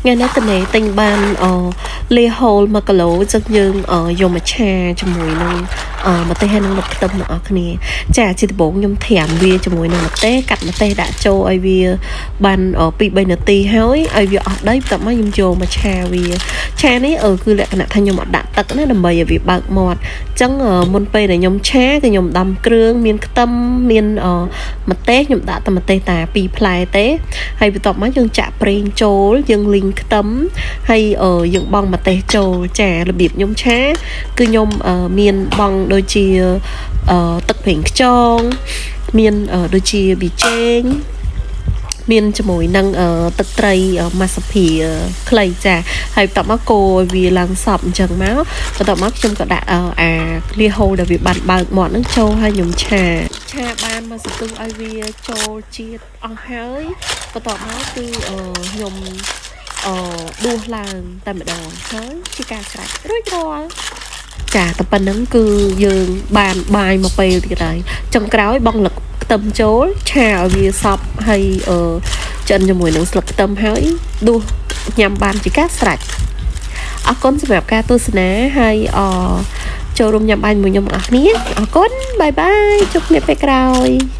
ថ្ងៃនេះតនេទិញបានអលៀហូល1គីឡូចឹងយើងយកមកឆាជាមួយនឹងម្ទេសហើយនឹងលុបខ្ទឹមទាំងអស់គ្នាចាជាដំបូងខ្ញុំត្រាំវាជាមួយនឹងម្ទេសកាត់ម្ទេសដាក់ចូលឲ្យវាបាន2 3នាទីហើយឲ្យវាអស់ដីបន្ទាប់មកខ្ញុំយកមកឆាវាឆានេះគឺលក្ខណៈថាខ្ញុំអត់ដាក់ទឹកណាដើម្បីឲ្យវាបើកមាត់ចឹងមុនពេលដែលខ្ញុំឆាគឺខ្ញុំដាំគ្រឿងមានខ្ទឹមមានម្ទេសខ្ញុំដាក់តែម្ទេសតា2ផ្លែទេហើយបន្ទាប់មកយើងចាក់ប្រេងចូលយើងលីងខ្ទឹមហើយយើងបង់ម្ទេសចូលចារបៀបខ្ញុំឆាគឺខ្ញុំមានបង់ដូចជាទឹកប្រេងខ្យងមានដូចជាប៊ីចេងមានជាមួយនឹងទឹកត្រីម៉ាសាភាខ្លីចាហើយបន្ទាប់មកកូរឲ្យវាឡើងសព្វអញ្ចឹងមកបន្ទាប់មកខ្ញុំក៏ដាក់អាលៀហូលដែលវាបានបើកមាត់ហ្នឹងចូលឲ្យខ្ញុំឆាឆាបានមកសន្ទុះឲ្យវាចូលជាតិអស់ហើយបន្ទាប់មកគឺខ្ញុំដួសឡើងតែម្ដងហើយជាការស្រេចរួចរាល់ចាតែប៉ុណ្្នឹងគឺយើងបានបាយមកពេលទៀតហើយចុងក្រោយបងលឹកខ្ទឹមចូលឆាឲ្យវាសព្វហើយអឺចិនជាមួយនឹងស្លឹកខ្ទឹមហើយដួសញ៉ាំបានជាការស្រេចអរគុណសម្រាប់ការទស្សនាហើយអចូលរួមញ៉ាំបាយជាមួយខ្ញុំទាំងអស់គ្នាអរគុណ bye bye ជួបគ្នាពេលក្រោយ។